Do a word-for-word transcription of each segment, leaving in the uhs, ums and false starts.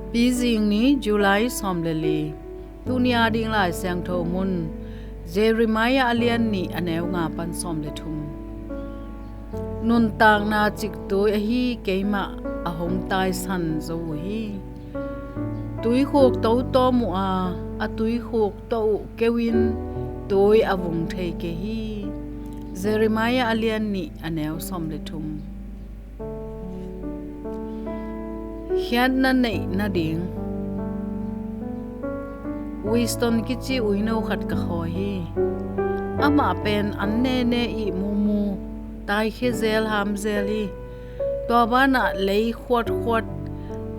Pizing ni, July sawm le li. Tuni a ding Lai Siangtho mun, Jeremiah a lian nih, a neu nga pan sawm le thum. Nuntakna ciktui ahi keimah a hong taisan zo uh hi. Tuikhuk to tawm uh a, a tuikhuk tawh uh keu in tui a vung thei kei hi. Jeremiah a lian nih, a neu sawm le thum. Khiatna neih nading. Winston kici uino khat ka khawi hi. Amah pen an nene, ih mumu, taikhia zel, ham zel hi. Tua banah lei khuatkhuat,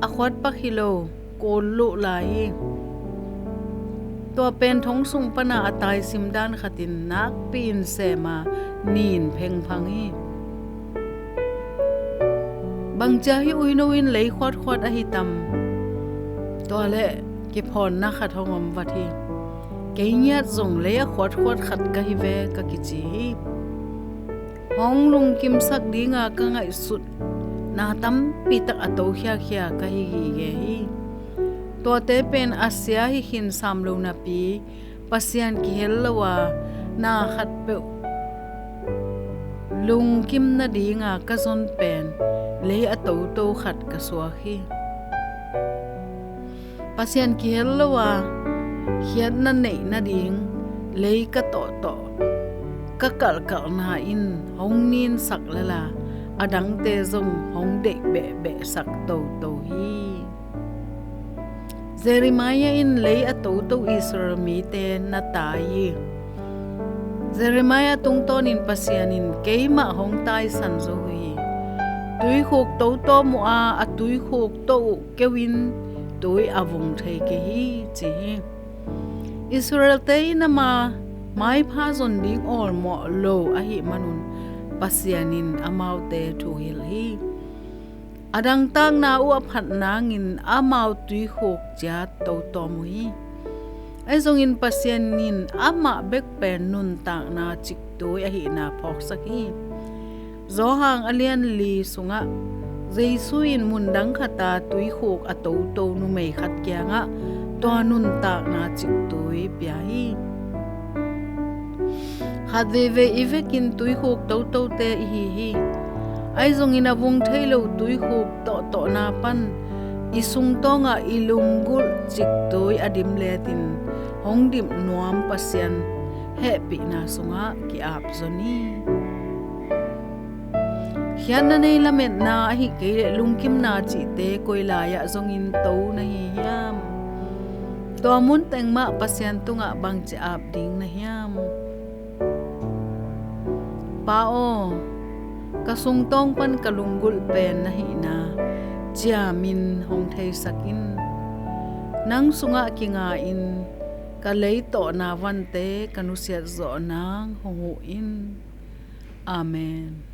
a khuat pak hi lo, kul luh lai hi. Tua pen thong sung pana a taisim dan khatin nakpi-in sem a, nin phengphang hi. Bangcia hih uino in lei khuatkhuat ahi tam? Tua leh kiphawnna khat hong om vat hi. Kei ngiat zong lei a khuatkhuat khat ka hi ve, ka kici hi. Hong lungkimsak dinga ka ngaihsutna tampi tak a to khiakhia ka hi gige hi. Tuate pen a sia hi khin sam lo napi, Pasian kihel lo a, na khatpeuh lungkim nadinga ka zon pen lei a toto khat ka suak hi. Pasian kihel lo a, khiatna neih nading lei ka tawhtawh, ka kalhkalhna in hong ninsak lel a, a dangte zong hong deih behbehsak toto hi. Jeremiah in lei a toto Israel mite na tai hi. Jeremiah tungtawnin Pasian in keimah hong taisan zo uh hi. Tuikhuk to tawm uh a, a tuikhuk tawh uh keu in tui a vung thei kei hi, ci hi. Israelte in ama maipha zon ding awlmawh lo ahih manun Pasian in amaute thuhilh hi. A dangtakna uh a phat nangin amau tuikhuk ciat to tawm uh hi. Ahi zongin Pasian in amah bek pen nuntakna ciktui ahihna phawksak hi. Johan a lian li sungah Jesu in mundang khata tuikhuk a toto numei khat kiangah tua nuntakna ciktui pia hi. Khat veivei i vekin tuikhuk totote i hi hi. Ahi zongin a vung thei lo tuikhuk tawhtawhna pan i sungtawngah i lunggulh ciktui a dimletin hong dimh nuam Pasian hehpihna sungah ki-ap zaw ni. Khiatna nei lametna ahih kei leh lungkimna cihte koi lai-ah zongin to na hi hiam? Tua mun teng mah Pasian tungah bangci ap ding na hiam? Pa aw, ka sungtawng pan ka lunggulh pen na hihna ciamin hong theisak in. Nang sungah kinga-in ka leitawhna vante ka nusiat zawh nang hong huh in. Amen.